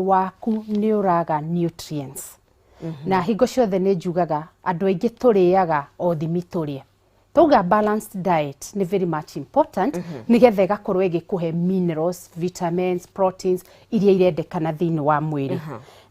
Waku nĩ ũraga nutrients. Na hingo ciothe nĩ njugaga andũ aingĩ tũrĩaga o thimi tũrĩe. Twauga balanced diet nĩ very much important nĩgetha ĩgakorwo ĩgĩkũhe minerals, vitamins, proteins iria irendekana thĩinĩ wa mwĩrĩ.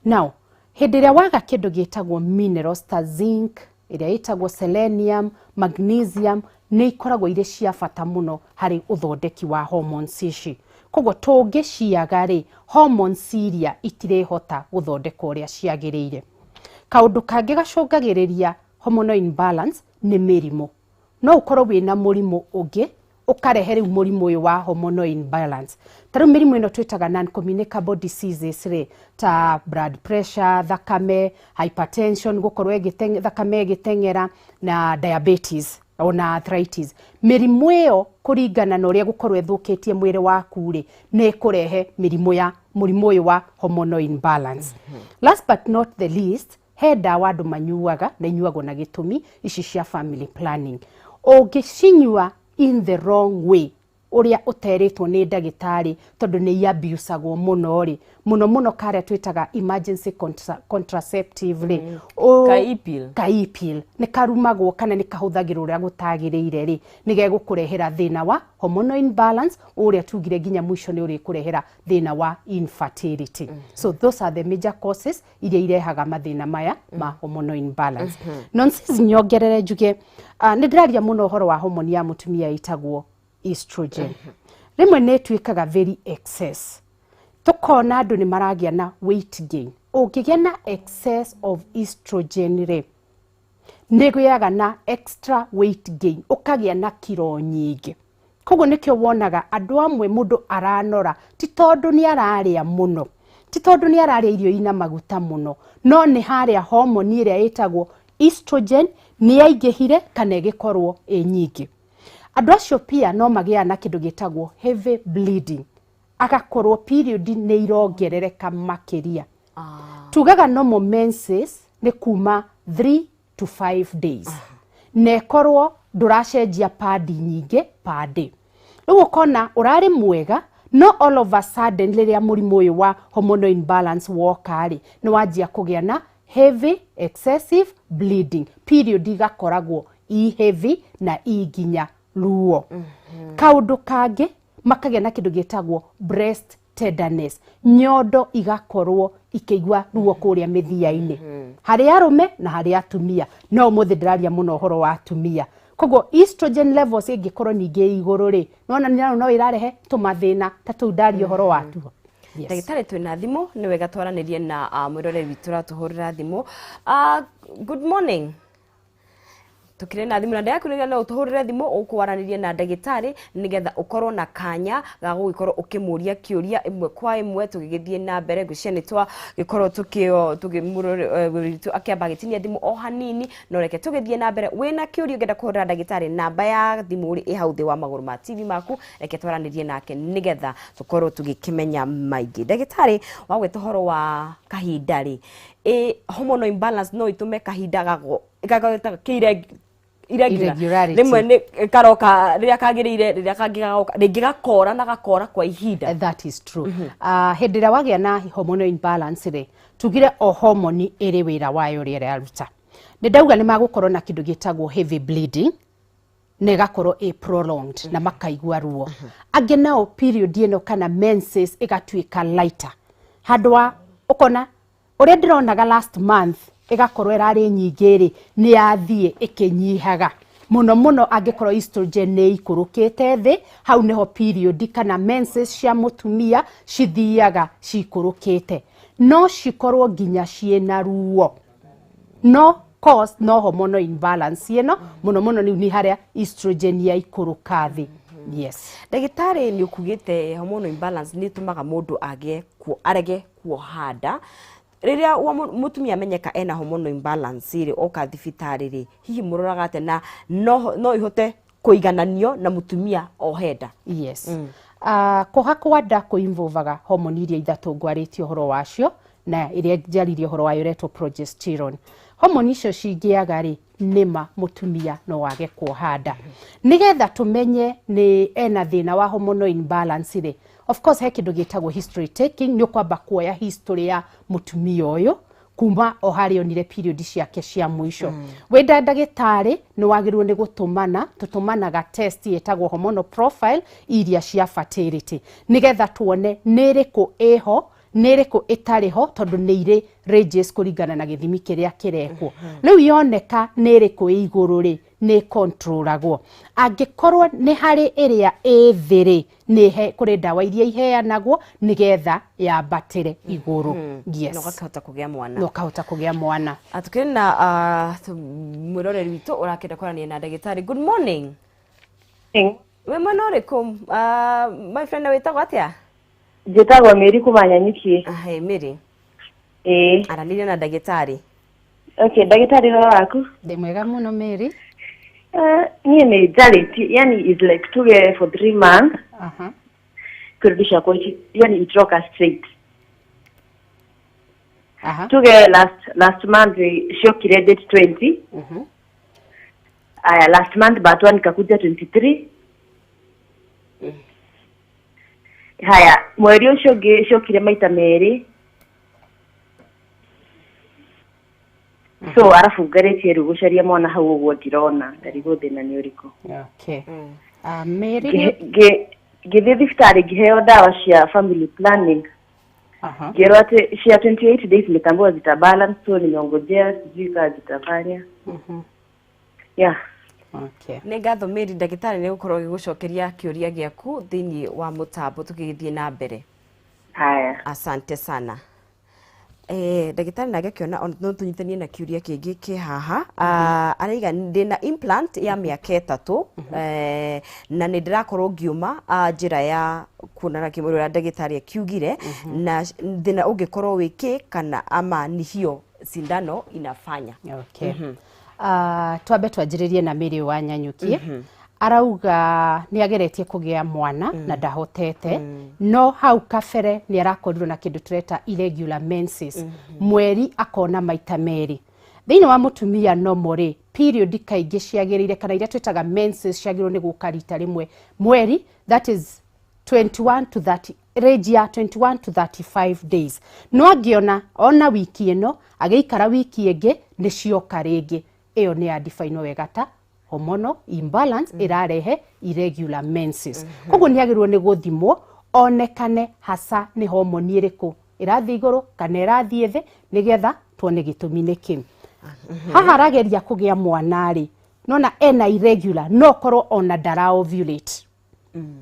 Now, hĩndĩ ĩrĩa waga kĩndũ gĩtagwo minerals ta zinc, ĩrĩa ĩtagwo selenium, magnesium, nĩ ikoragwo irĩ cia bata mũno harĩ ũthondeki wa hormones ici. Koguo tũngĩciaga rĩ, hormones iria itirĩhota gũthondeka ũrĩa ciagĩrĩire. Kaũndũ kangĩ gacũngagĩrĩria hormonal imbalance nĩ mĩrimũ. No ũkorwo wĩna mũrimũ ũngĩ ũkarehe rĩu mũrimũ ũyũ wa hormonal imbalance. Ta rĩu mĩrimũ ĩno twĩtaga non-communicable diseases rĩ, ta blood pressure, thakame, hypertension, gũkorwo thakame ĩgĩteng'era, na diabetes ona arthritis. Mĩrimũ ĩyo kũringana na ũrĩa gũkorwo ĩthũkĩtie mwĩrĩ waku rĩ, nĩ ĩkũrehe mĩrimũ ya mũrimũ ũyũ wa hormonal imbalance. Last but not the least, he ndawa andũ manyuaga na inyuagwo na gĩtũmi ici cia family planning. Ũngĩcinyua in the wrong way, ũrĩa ũterĩtwo nĩ ndagĩtarĩ, tondũ nĩ iabusagwo mũno rĩ, mũno mũno karĩa twĩtaga emergency contraceptive rĩ, Ka e-pill. Ka e-pill nĩ karumagwo kana nĩ kahũthagĩrwo ũrĩa gũtagĩrĩire rĩ, nĩ gegũkũrehera thĩna wa hormonal imbalance ũrĩa tugire nginya mũico nĩ ũrĩkũrehera thĩna wa infertility. So those are the major causes iria irehaga mathĩna maya ma hormonal imbalance. Nonsense nyongerere njuge, nĩ ndĩraria mũno ũhoro wa hormone ya mũtumia ĩtagwo estrogen. Rĩmwe nĩ ĩtuĩkaga very excess, tũkona andũ nĩ maragĩa na weight gain. Ũngĩgĩa na excess of estrogen rĩ, nĩ gĩaga na extra weight gain, ũkagĩa na kiro nyingĩ. Koguo nĩkĩo wonaga andũ amwe mũndũ aranora ti tondũ nĩ ararĩa mũno, ti tondũ nĩ ararĩa irio ina maguta mũno, no nĩ harĩa homoni ĩrĩa ĩtagwo estrogen nĩ yaingĩhire kana ĩgĩkorwo ĩ nyingĩ. Andũ acio pia no magĩaga na kĩndũ gĩtagwo heavy bleeding, agakorwo period nĩ irongerereka makĩria. Tugaga normal menses nĩ kuma 3 to 5 days, na ĩkorwo ndũracenjia padi nyingĩ per day. Rĩu ũkona ũrarĩ mwega, no all of a sudden rĩrĩa mũrimũ ũyũ wa hormonal imbalance woka rĩ, nĩ wanjia kũgĩa na heavy excessive bleeding, period igakoragwo i heavy na i nginya ruo. Kaũndũ kangĩ, makagĩa na kĩndũ gĩtagwo breast tenderness, nyondo igakorwo ikĩigua ruo kũrĩa mĩthia-inĩ, harĩ arũme na harĩ atumia, no ũmũthĩ ndĩraria mũno ũhoro wa atumia. Koguo estrogen levels ĩngĩkorwo ningĩ ĩ igũrũ rĩ, nona no ĩrarehe tũmathĩna ta tũu ndaria ũhoro watuo. Yes. Ndagĩtarĩ, twĩna thimũ, nĩ wega twaranĩrie na mwĩroreri witũ ũratũhũrĩra thimũ. Good morning. Tukire na thimũ na ndĩrakwĩrĩria no ũtũhũrĩre thimũ ũkwaranĩrie na ndagĩtarĩ nĩgetha ũkorwo na kanya ga gũgĩkorwo ũkĩmũria kĩũria ĩmwe kwa ĩmwe tũgĩgĩthiĩ na mbere. Ngwĩciria nĩ twagĩkorwo tukĩo witũ akĩamba agĩtinia thimũ o hanini, no reke tũgĩthiĩ na mbere. Wĩna kĩũria ũngĩenda kũhũrĩra ndagĩtarĩ, namba ya thimũ rĩ ĩ hau thĩ wa magũrũ ma TV maku. Reke twaranĩrie nake nĩgetha tũkorwo tũgĩkĩmenya maingĩ. Ndagĩtarĩ, wagwĩta ũhoro wa kahinda rĩ, ĩ hormonal imbalance no ĩtũme kahinda gago gagwĩta irregular? Irregularity. Rĩmwe nĩ karoka rĩrĩa kagĩrĩire, rĩrĩa kangĩ gagoka rĩngĩ gakora na gakora kwa ihinda. That is true. Hĩndĩ ĩrĩa wagĩa na hormonal imbalance rĩ, tugire o hormone ĩrĩ wĩra wayo ũrĩa ĩraruta. Nĩ ndauga nĩ magũkorwo na kĩndũ gĩtagwo heavy bleeding na ĩgakorwo ĩ prolonged na makaigua ruo. Angĩ nao period ĩno kana menses ĩgatuĩka lighter, handũ wa ũkona ũrĩa ndĩronaga last month ĩgakorwo ĩrarĩ nyingĩ rĩ, nĩ yathiĩ ĩkĩnyihaga mũno mũno. Angĩkorwo estrogen nĩ ikũrũkĩte thĩ, hau nĩho period kana menses cia mũtumia cithiaga cikũrũkĩte, no cikorwo nginya ciĩna ruo, no cause no hormonal imbalance ĩno mũno mũno rĩu nĩ harĩa estrogen yaikũrũka thĩ, yes. Ndagĩtarĩ, nĩ ũkugĩte hormonal imbalance nĩ ĩtũmaga mũndũ agĩe arege kuoha nda. Rĩrĩa mũtumia amenyeka ena hormonal imbalance rĩ, oka thibitarĩ rĩ, hihi mũroraga atĩa na no ihote kũigananio na mũtumia ohe nda? Yes. Kuoha kwa nda kũ-involvaga hormone iria ithatũ ngwarĩtie ũhoro wacio, na ĩrĩa njaririe ũhoro wayo ĩretwo progesterone. Hormone icio cingĩaga rĩ, nĩma mũtumia no age kuoha nda. Nĩgetha tũmenye nĩ ena thĩna wa hormonal imbalance rĩ, Of course he kĩndũ gĩtagwo history taking, nĩ ũkwamba kuoya history ya mũtumia ũyũ kuma o harĩa onire period ciake cia mũico. Wĩ ndagĩtarĩ nĩ wagĩrĩirwo nĩ gũtũmana, tũtũmanaga test ĩtagwo hormonal profile iria cia fertility, nĩgetha tuone nĩ ĩrĩkũ ĩho, nĩ ĩrĩkũ ĩtarĩ ho, tondũ nĩ irĩ ranges kũringana na gĩthimi kĩrĩa kĩrekwo. Rĩu yoneka nĩ ĩrĩkũ ĩ igũrũ rĩ, nĩ controlagwo. Angĩkorwo nĩ harĩ ĩrĩa ĩ thĩ rĩ, nĩ kũrĩ ndawa iria iheanagwo nĩgetha yambatĩre igũrũ. Yes. Na ũgakĩhota kũgĩa mwana. Na ũkahota kũgĩa mwana. Tukĩrĩ na mwĩroreri witũ ũrakĩenda kwaranĩria na ndagĩtarĩ. Good morning. Wĩ mwena ũrĩkũ, my friend, wĩtagwo atĩa? Njĩtagwo Mary kuma Nanyuki. Hey, Mary. Ĩĩ. Aranĩria na ndagĩtarĩ. Okay, ndagĩtarĩ, ũhoro waku? Ndĩ mwega mũno, Mary. Niĩ nĩ njarĩtie, yani is like tuge for 3 months period ciakwa yani itiroka straight. Tuge last month ciokire date 20. Aya, last month but one ikakuja 23. Haya, mweri ũcio ũngĩ ciokire maita merĩ. So arabu ngarĩtie rĩu gũcaria mwana hau ũguo ndirona, ndarigwo thĩna nĩ ũrĩkũ. Okay. Mary. Ngĩthiĩ thibitarĩ ngĩheo ndawa cia family planning. Ngĩrwo atĩ cia 28 days nikaambiwa zita balance, so nimeongojea, sijui kaa zitafanya. Yeah. Okay. Nĩ ngatho, Mary. Ndagĩtarĩ nĩ gũkorwo agĩgũcokeria kĩũria gĩaku thĩinĩ wa mũtambo tũgĩgĩthiĩ na mbere. Haya. Asante sana. Ndagĩtarĩ nake akĩona ona no tũnyitanie na kĩũria kĩngĩ kĩ haha. Araiga ndĩna implant ya mĩaka 3, na nĩ ndĩrakorwo ngiuma njĩra ya kuonana kĩmwĩrĩ ũrĩa ndagĩtarĩ akiugire, na thĩna ũngĩkorwo wĩ kĩ, kana ama ni hiyo sindano inafanya? Okay. Twambe twanjĩrĩrie na Mary wa Nyanyuki. Arauga nĩ ageretie kũgĩa mwana na ndahotete, no hau kabere nĩ arakorirwo na kĩndũ tũreta irregular menses, mweri akona maita merĩ. Thĩinĩ wa mũtumia normal rĩ, period kaingĩ ciagĩrĩire, kana iria twĩtaga menses, ciagĩrĩirwo nĩ gũka rita rĩmwe mweri, that is 21 to 30, range ya 21 to 35 days. No angĩona ona wiki ĩno, agĩikara wiki ĩngĩ nĩ cioka rĩngĩ, ĩyo nĩ ya define wega ta hormonal imbalance ĩrarehe irregular menses. Koguo nĩ agĩrĩirwo nĩ gũthimwo onekane hasa nĩ homoni ĩrĩkũ ĩrathiĩ igũrũ kana ĩrathiĩ thĩ, nĩgetha tuone gĩtũmi nĩ kĩ. Haha arageria kũgĩa mwana rĩ, nona ena irregular, no korwo ona ndara ovulate.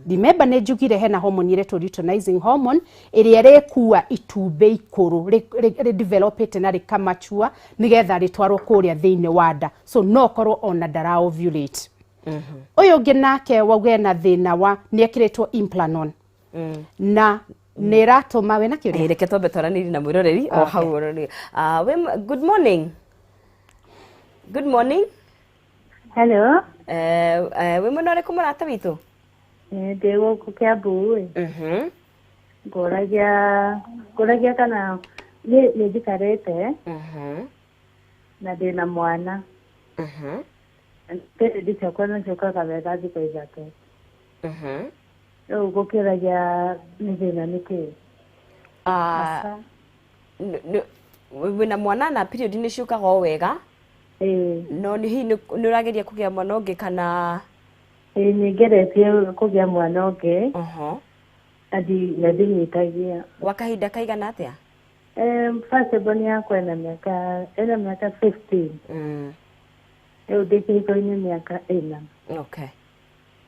Remember nĩ njugire hena hormone ĩretwo luteinizing hormone ĩrĩa ĩrĩkua itumbĩ ikũrũ rĩdevelopĩte na rĩkamachua nĩgetha rĩtwarwo kũrĩa thĩinĩ wa nda, so no korwo ona ndara ovulate. Ũyũ ũngĩ nake wauga ena thĩna wa nĩ ekĩrĩtwo implanon na nĩ ĩratũma wĩna kĩũria. Reke twambe twaranĩrie na mwĩroreri o hau ororeri. Good morning, good morning. Hello. Wĩ mwena ũrĩkũ, mũrata witũ? Ndĩ gũkũ Kiambu ĩ. Ngũragia kana niĩ nĩ njikarĩte na ndĩna mwana. Period ciakwa no ciũkaga wega thikũ 3. Rĩu ngũkĩũragia nĩ thĩna nĩ kĩĩ? Wĩna mwana na period nĩ ciũkaga o wega? Ĩĩ. No nĩ hihi nĩ ũrageria kũgĩa mwana ũngĩ kana? Ĩĩ, nĩ ngeretie kũgĩa mwana ũngĩ na ndinyitagia. Gwa kahinda kaigana atĩa? First born yakwa ena mĩaka 15. Rĩu ndĩ kĩhiko-inĩ mĩaka 4.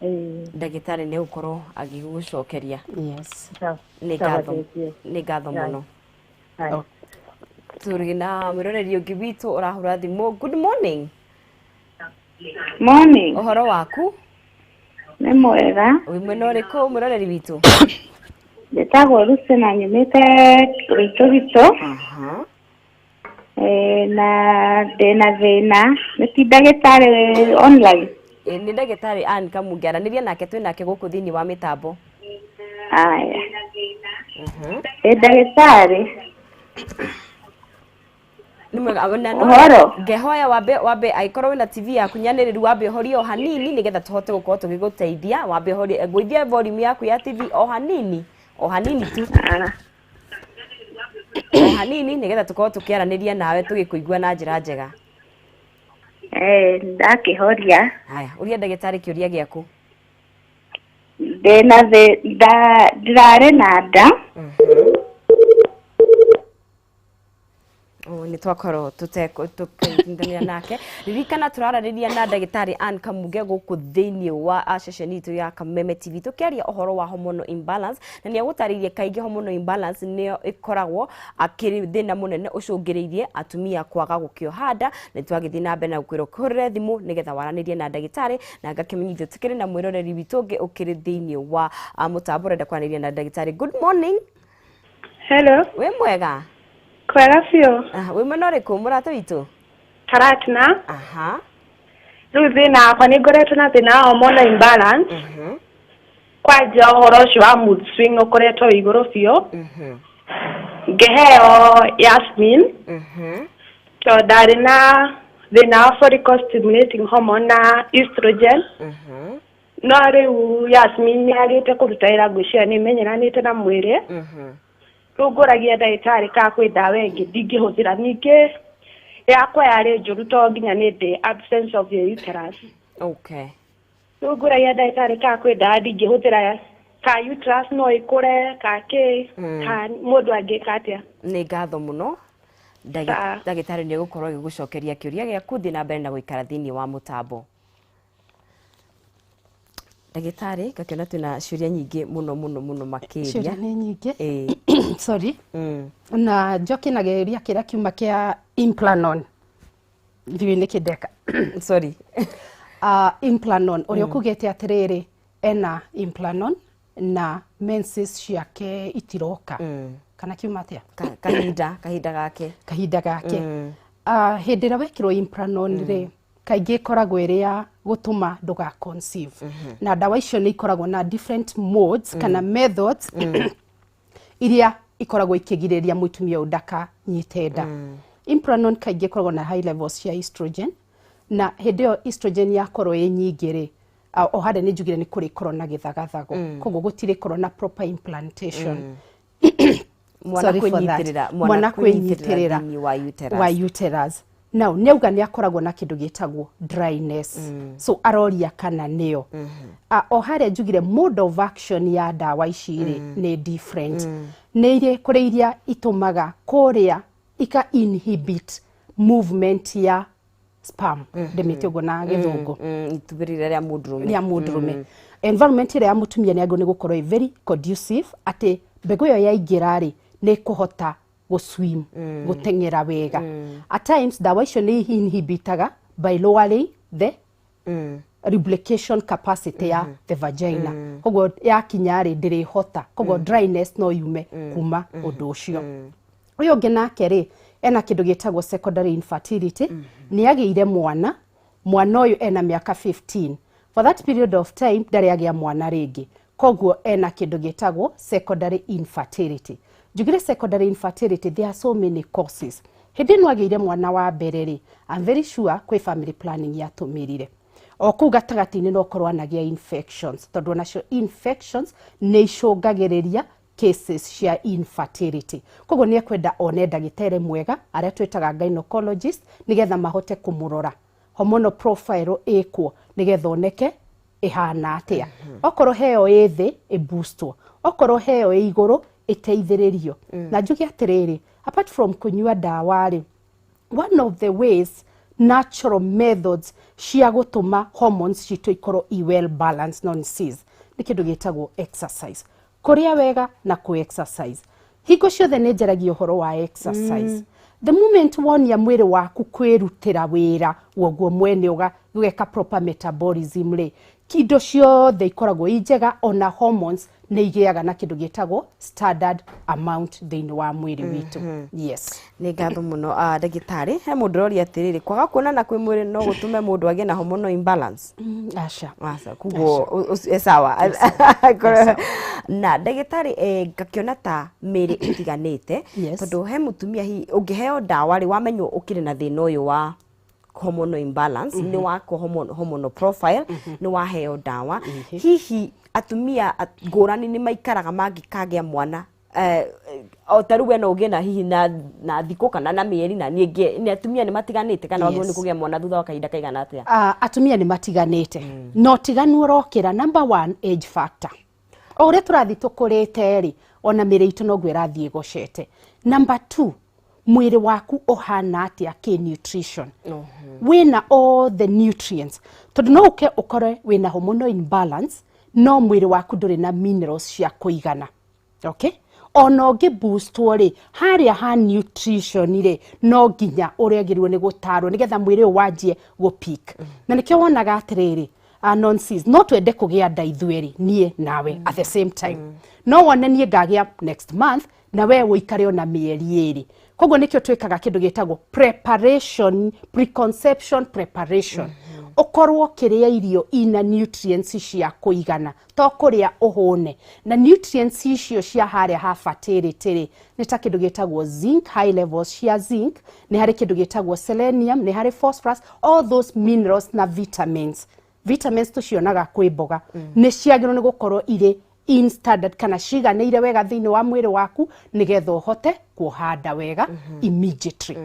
Ĩĩ. Ndagĩtarĩ nĩ gũkorwo agĩgũcokeria. Yes. Sawa. Nĩ Sawa, ngatho. Thank you. Nĩ ngatho mũno. Haya. Tũrĩ na mwĩroreri ũngĩ witũ ũrahũra thimũ. Good morning. Morning. Ũhoro waku? Nĩ mwega. Wĩ mwena ũrĩkũ, mwĩroreri witũ? Njĩtagwo Lucy na nyumĩte Gĩtũgitũ. Na ndĩna thĩna. Nĩ ti ndagĩtarĩ online? Ĩ, nĩ ndagĩtarĩ Ann Kamungi, aranĩria nake, twĩ nake gũkũ thĩinĩ wa mĩtambo. Aya. Ĩ ndagĩtarĩ. Nĩ mwega na no Ũhoro? Ngehoya wambe angĩkorwo wĩna TV yaku nyanĩrĩru, wambe ũhorie o hanini nĩgetha tũhote gũkorwo tũgĩgũteithia. Wambe ũhorie, ngũithia volume yaku ya TV o hanini. O hanini tu. Ah. O hanini nĩgetha tũkorwo tũkĩaranĩria nawe tũgĩkũigua na njĩra njega. Eh, ndakĩhoria. Haya, ũria ndagĩtarĩ kĩũria gĩaku. Ndĩna ndĩrarĩ na nda. Oh, nĩ twakorwo tũkĩnyitanĩra nake. Ririkana tũraranĩria na ndagĩtarĩ Ann Kamuge gũkũ thĩinĩ wa ceceni itũ ya Kameme TV, tũkĩaria ũhoro wa hormonal imbalance, na nĩ agũtarĩirie kaingĩ hormonal imbalance nĩyo ĩkoragwo akĩrĩ thĩna mũnene ũcũngĩrĩirie atumia kwaga gũkĩoha nda. Nĩ twagĩthiĩ na mbere na gũkwĩra ũkĩhũrĩre thimũ nĩgetha waranĩrie na ndagĩtarĩ, na ngakĩmenyithio tũkĩrĩ na mwĩroreri witũ ũngĩ ũkĩrĩ thĩinĩ wa mũtambo ũrenda kwaranĩria na ndagĩtarĩ. Good morning. Hello. Wĩ mwega? Kwega biũ. Ah, wĩ mwena ũrĩkũ, mũrata witũ? Karatina. Aha. Rĩu thĩna wakwa, nĩ ngoretwo na thĩna wa hormonal imbalance. Kwanja ũhoro ũcio wa mood swing ũkoretwo wĩ igũrũ biũ. Ngĩheo Yasmin tondũ ndarĩ na thĩna wa follicle stimulating hormone na estrogen. No rĩu Yasmin nĩ agĩte kũruta wĩra, ngwĩciria nĩ imenyeranĩte na mwĩrĩ. Rĩu ngũragia ndagĩtarĩ kana kwĩ ndawa ĩngĩ ndingĩhũthĩra. Ningĩ yakwa yarĩ njũru to nginya nĩ ndĩ absence of the uterus. Rĩu ngũragia ndagĩtarĩ kana kwĩ ndawa ndingĩhũthĩra, ka uterus no ĩkũre, ka kĩ, ka mũndũ angĩka atĩa? Nĩ ngatho mũno. Ndagĩtarĩ nĩ egũkorwo agĩgũcokeria kĩũria gĩaku. Thiĩ na mbere na gũikara thĩinĩ wa mũtambo. Ndagĩtarĩ, ngakĩona twĩna ciũria nyingĩ mũno mũno mũno makĩria. Ciũria nĩ nyingĩ. Sorry. Na njoke na kĩũria kĩrĩa kiuma kĩa Implanon, ndiũĩ nĩkĩ ndeka. Sorry. Implanon, ũrĩa ũkugĩte atĩrĩrĩ, ena Implanon na menses ciake itiroka, kana kiuma atĩa? Kahinda gake. Kahinda gake. Hĩndĩ ĩrĩa wekĩrwo Implanon rĩ, kaingĩ ĩkoragwo ĩrĩ ya gũtũma ndũga conceive, na ndawa icio nĩ ikoragwo na different modes kana methods iria ikoragwo ikĩgirĩrĩria mũtumia ũyũ ndakanyite nda. Implanon kaingĩ ĩkoragwo na high levels cia estrogen, na hĩndĩ ĩyo estrogen yakorwo ĩ nyingĩ rĩ, o harĩa nĩ njugire nĩ kũrĩkorwo na gĩthagathago, koguo gũtirĩkorwo na proper implantation. Mwana Sorry for that. kwĩnyitĩrĩra. Mwana kwĩnyitĩrĩra thĩinĩ wa uterus. Wa uterus. Now nĩ auga nĩ akoragwo na kĩndũ gĩtagwo dryness, so aroria kana nĩyo. O harĩa njugire mode of action ya ndawa ici rĩ, nĩ different. Nĩ irĩ kũrĩ iria itũmaga kũrĩa ika inhibit movement ya sperm, ndĩmĩte ũguo na Gĩthũngũ. Itumbĩ rĩrĩa rĩa mũndũrũme. Rĩa mũndũrũme. Environment ĩrĩa ya mũtumia nĩ agĩrĩirwo nĩ gũkorwo ĩ very conducive atĩ mbegũ ĩyo yaingĩra rĩ, nĩ ĩkũhota gũswim, gũteng'era wega. At times ndawa icio nĩ inhibitaga by lowering the lubrication capacity ya the vagina, koguo yakinya rĩ, ndĩrĩhota, koguo dryness no yume kuma ũndũ ũcio. Ũyũ ũngĩ nake rĩ, ena kĩndũ gĩtagwo secondary infertility. Nĩ agĩire mwana, mwana ũyũ ena mĩaka 15. For that period of time ndarĩ agĩa mwana rĩngĩ, koguo ena kĩndũ gĩtagwo secondary infertility. Njugire secondary infertility, there are so many causes. Hĩndĩ ĩno agĩire mwana wa mbere rĩ, I'm very sure kwĩ family planning yatũmĩrire. O kũu gatagatĩ-inĩ no korwo anagĩa infections, tondũ onacio infections nĩ icũngagĩrĩria cases cia infertility. Koguo nĩ ekwenda one ndagĩtarĩ mwega, arĩa twĩtaga gynecologist, nĩgetha mahote kũmũrora hormonal profile ĩkwo, nĩgetha oneke ĩhana atĩa. Okorwo heo ĩ thĩ, ĩboostwo, okorwo heo ĩ igũrũ, ĩteithĩrĩrio. Na njuge atĩrĩrĩ, apart from kũnyua ndawa rĩ, one of the ways, natural methods cia gũtũma hormones citũ ikorwo i well balanced, non cis, nĩ kĩndũ gĩtagwo exercise, kũrĩa wega na kũ exercise. Hingo ciothe nĩ njaragia ũhoro wa exercise. The moment wonia mwĩrĩ waku kwĩrutĩra wĩra woguo mwene, ũgeka proper metabolism rĩ, indo ciothe ikoragwo i njega, ona hormones nĩ igĩaga na kĩndũ gĩtagwo standard amount thĩinĩ wa mwĩrĩ witũ. Yes. Nĩ ngatho mũno, ndagĩtarĩ. He mũndũ ũroria atĩrĩrĩ, kwaga kuonana kwĩ mwĩrĩ no gũtũme mũndũ agĩe na hormonal imbalance? Aca. Aca, koguo e sawa. Na ndagĩtarĩ, ngakĩona ta mĩrĩ ĩtiganĩte. Tondũ he mũtumia hihi ũngĩheo ndawa rĩ, wamenywo ũkĩrĩ na thĩna ũyũ wa hormonal imbalance, nĩ wakwo hormonal profile, nĩ waheo ndawa. Hihi atumia ngũrani nĩ maikaraga mangĩkagĩa mwana? O ta rĩu we no ũgĩe na hihi na thikũ kana na mĩeri, na niĩ ngĩe. Nĩ atumia nĩ matiganĩte kana wagĩrĩirwo nĩ kũgĩa mwana thutha wa kahinda kaigana atĩa? Atumia nĩ matiganĩte, no tiganu ũrokĩra number one, age factor. O ũrĩa tũrathiĩ tũkũrĩte rĩ, ona mĩrĩ itũ noguo ĩrathiĩ ĩgocete. Number two, mwĩrĩ waku ũhana atĩa kĩ nutrition, wĩna all the nutrients? Tondũ no ũke ũkore wĩna hormonal imbalance no mwĩrĩ waku ndũrĩ na minerals cia kũigana, okay? Ona ũngĩ boostwo rĩ, harĩa ha nutrition rĩ, no nginya ũrĩagĩrĩirwo nĩ gũtarwo nĩgetha mwĩrĩ ũyũ wanjie gũ peak. Na nĩkĩo wonaga atĩrĩrĩ, nonsense, no twende kũgĩa nda ithuerĩ, niĩ nawe, at the same time. No wone niĩ ngagĩa next month na we ũikare ona mĩeri 2. Koguo nĩkĩo twĩkaga kĩndũ gĩtagwo preparation, preconception preparation. Ũkorwo ũkĩrĩa irio ina nutrients cia kũigana, to kũrĩa ũhũne. Na nutrients icio cia harĩa ha fertility rĩ, nĩ ta kĩndũ gĩtagwo zinc, high levels cia zinc, nĩ harĩ kĩndũ gĩtagwo selenium, nĩ harĩ phosphorus, all those minerals na vitamins. Vitamins tũcionaga kwĩ mboga. Nĩ ciagĩrĩirwo nĩ gũkorwo irĩ in standard kana ciganĩire wega thĩinĩ wa mwĩrĩ waku nĩgetha ũhote kuoha nda wega immediately,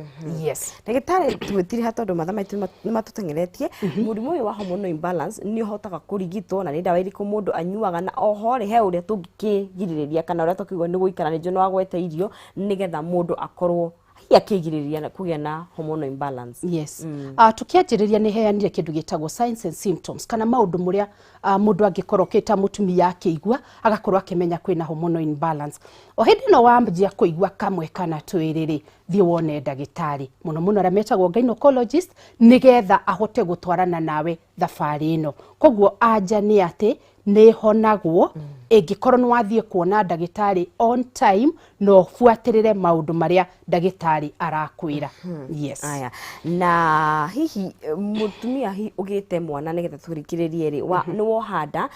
yes. Ndagĩtarĩ, twĩtiriha tondũ mathaa maitũ nĩ matũteng'eretie. Mũrimũ ũyũ wa hormonal imbalance nĩ ũhotaga kũrigitwo, na nĩ ndawa irĩkũ mũndũ anyuaga? Na oho rĩ, he ũrĩa tũngĩkĩgirĩrĩria kana ũrĩa tũkiuga nĩ gũikara nĩ njũĩ nĩ wagweta irio nĩgetha mũndũ akorwo hihi akĩgirĩrĩria na kũgĩa na hormonal imbalance? Yes. Tukianjĩrĩria nĩ heanire kĩndũ gĩtagwo signs and symptoms, kana maũndũ mũrĩa mũndũ angĩkorwo kĩta mũtumia akĩigua agakorwo akĩmenya kwĩna hormonal imbalance. O hĩndĩ ĩno wanjia kũigua kamwe kana twĩrĩ rĩ, thiĩ wone ndagĩtarĩ, mũno mũno arĩa metagwo gynecologist, nĩgetha ahote gũtwarana nawe thabarĩ ĩno. Koguo anja nĩ atĩ nĩ honagwo ĩngĩkorwo nĩ wathiĩ kuona ndagĩtarĩ on time na ũbuatĩrĩre maũndũ marĩa ndagĩtarĩ arakwĩra, yes. Aya, na hihi mũtumia hihi ũgĩte mwana, nĩgetha tũrĩkĩrĩrie rĩ, nĩ woha nda,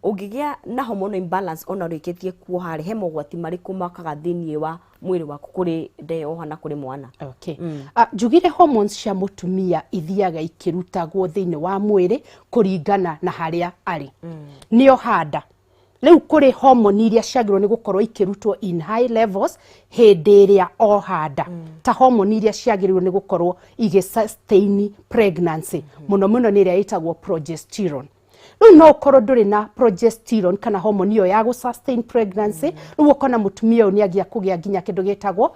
ũngĩgĩa na hormonal imbalance ona ũrĩkĩtie kuoha rĩ, he mogwati marĩkũ makaga thĩiniĩ wa mwĩrĩ waku kũrĩ nda yoha na kũrĩ mwana? Okay. Njugire hormones cia mũtumia ithiaga ikĩrutagwo thĩinĩ wa mwĩrĩ kũringana na harĩa arĩ. Nĩo handa rĩu kũrĩ hormone iria ciagĩrĩirwo nĩ gũkorwo ikĩrutwo in high levels hĩndĩ ĩrĩa oha nda, ta hormone iria ciagĩrĩirwo nĩ gũkorwo igĩ sustain pregnancy, mũno mũno nĩ ĩrĩa ĩtagwo progesterone. Rĩu no ũkorwo ndũrĩ na progesterone kana hormone ĩyo ya gũ sustain pregnancy, rĩu ũkona mũtumia ũyũ nĩ agĩa kũgĩa nginya kĩndũ gĩtagwo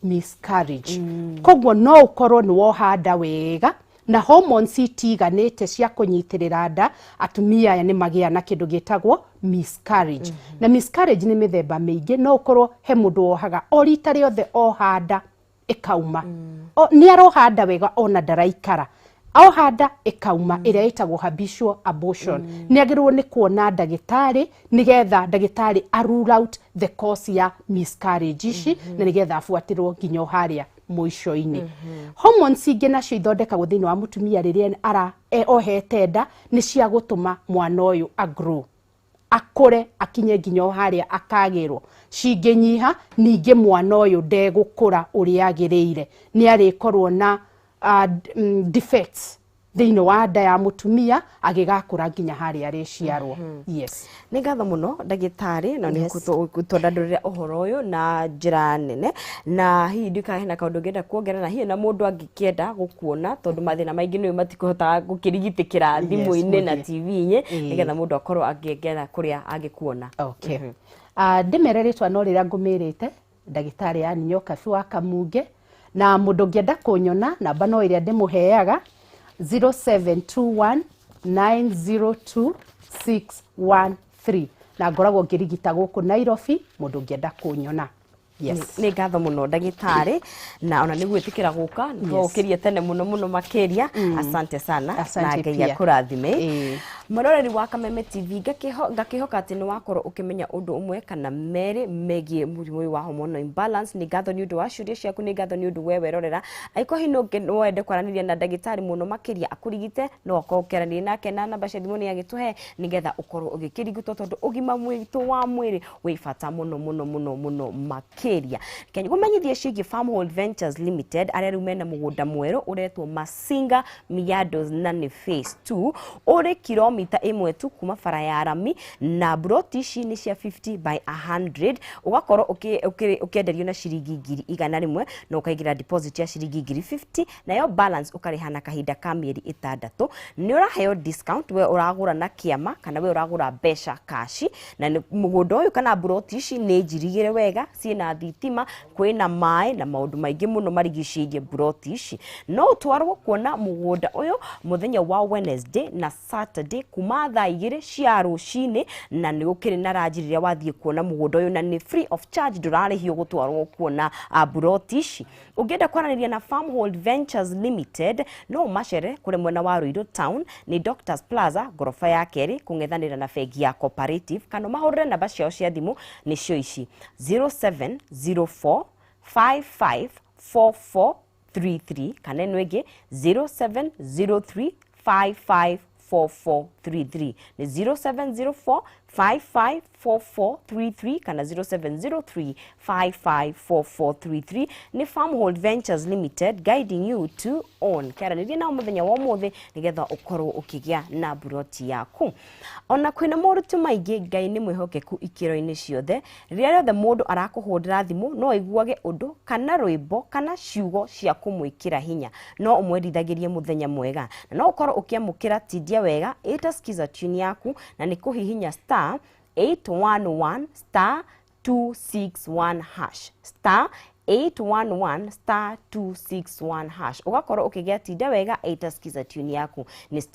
miscarriage. Koguo no ũkorwo nĩ woha nda wega na hormones itiganĩte cia kũnyitĩrĩra nda, atumia aya nĩ magĩa na kĩndũ gĩtagwo miscarriage. Na miscarriage nĩ mĩthemba mĩingĩ. No ũkorwo he mũndũ wohaga o rita rĩothe oha nda ĩkauma. Nĩ aroha nda wega ona ndaraikara, oha nda ĩkauma, ĩrĩa ĩtagwo habitual abortion. Nĩ agĩrĩirwo nĩ kuona ndagĩtarĩ nĩgetha ndagĩtarĩ a rule out the cause ya miscarriage ici, na nĩgetha abuatĩrwo nginya o harĩa mũico-inĩ. Hormones ingĩ nacio ithondekagwo thĩinĩ wa mũtumia rĩrĩa ara ohete nda nĩ cia gũtũma mwana ũyũ a grow, akũre akinye nginya o harĩa akagĩrwo. Cingĩnyiha, ningĩ mwana ũyũ ndegũkũra ũrĩa agĩrĩire, nĩ arĩkorwo na defects thĩinĩ wa nda ya mũtumia agĩgakũra nginya harĩa arĩciarwo, yes. Nĩ ngatho mũno ndagĩtarĩ, na nĩ gũtwandandũrĩra ũhoro ũyũ na njĩra nene. Na hihi ndikahe hena kaũndũ ũngĩenda kuongerera, hihi na mũndũ angĩkĩenda gũkuona, tondũ mathĩna maingĩ nĩ matikũhotaga gũkĩrigitĩkĩra thimũ-inĩ na Mũthia. TV-inĩ, nĩgetha mũndũ akorwo angĩengera kũrĩa angĩkuona? Okay. Ndĩmere rĩtwa no rĩrĩa ngũmĩrĩte, ndagĩtarĩ Ann Nyokabi wa Kamunge. Na mũndũ ũngĩenda kũnyona, namba no ĩrĩa ndĩmũheaga, 0721 902 613, na ngoragwo ngĩrigita gũkũ Nairobi, mũndũ ũngĩenda kũnyona, yes. Nĩ ngatho mũno ndagĩtarĩ, na ona nĩ gwĩtĩkĩra gũka nĩtwagũkĩria tene mũno mũno makĩria. Asante sana. Asante na Ngai pia. akũrathime. Ĩĩ. Mwĩroreri wa Kameme TV, ngakĩhoka atĩ nĩ wakorwo ũkĩmenya ũndũ ũmwe kana merĩ megiĩ mũrimũ ũyũ wa hormonal imbalance. Nĩ ngatho nĩ ũndũ wa ciũria ciaku, nĩ ngatho nĩ ũndũ we werorera. Angĩkorwo hihi no wende kwaranĩria na ndagĩtarĩ mũno makĩria akũrigite, no ũkorwo ũkĩaranĩria nake na namba cia thimũ nĩ agĩtũhe, nĩgetha ũkorwo ũgĩkĩrigitwo, tondũ ũgima witũ wa mwĩrĩ wĩ bata mũno mũno mũno mũno makĩria. Kenya gũmenyithia ciĩgiĩ Farmhold Ventures Limited, arĩa rĩu mena mũgũnda mwerũ ũretwo Masinga Miados, na nĩ phase 2, ũrĩ kilomita 1 tu kuma bara ya rami, na broti ici nĩ cia 50 by 100. Ũgakorwo ũkĩenderio na ciringi 100,000, na ũkaigĩra deposit ya ciringi 50,000, nayo balance ũkarĩha na kahinda ka mĩeri 6. Nĩ ũraheo discount we ũragũra na kĩama kana we ũragũra mbeca kaci. Na mũgũnda ũyũ kana broti ici nĩ njirigĩre wega, ciĩna thitima, kwĩna maĩ na maũndũ maingĩ mũno marigicĩirie broti ici. No ũtwarwo kuona mũgũnda ũyũ mũthenya wa Wednesday na Saturday kuma thaa 2 cia rũcinĩ, na nĩ gũkĩrĩ na ranji rĩrĩa wathiĩ kuona mũgũnda ũyũ, na nĩ free of charge, ndũrarĩhio gũtwarwo kuona broti ici. Ũngĩenda kwaranĩria na Farmhold Ventures Limited, no ũmacere kũrĩ mwena wa Ruiru Town, nĩ Doctors Plaza, ngoroba ya kerĩ, kũng'ethanĩra na bengi ya Cooperative, kana ũmahũrĩre namba ciao cia thimũ, nĩcio ici: 0704 554433, kana ĩno ĩngĩ 0703 554433. Nĩ 0704 554433 kana 0703 554433. Nĩ Farmhold Ventures Limited, guiding you to own. Kĩaranĩria nao mũthenya wa ũmũthĩ nĩgetha ũkorwo ũkĩgĩa na buroti yaku. Ona kwĩna moritũ maingĩ, Ngai nĩ mwĩhokeku ikĩro-inĩ ciothe. Rĩrĩa rĩothe mũndũ arakũhũrĩra thimũ, no aiguage ũndũ kana rwĩmbo kana ciugo cia kũmwĩkĩra hinya, no ũmwendithagĩrie mũthenya mwega, na no ũkorwo ũkĩamũkĩra tindia wega ĩta skiza tune yaku, na nĩ kũhihinya star 811 star 261 hash, star 811 star 261 hash, ũgakorwo ũkĩgĩa tinda wega ĩta skiza tune yaku nĩ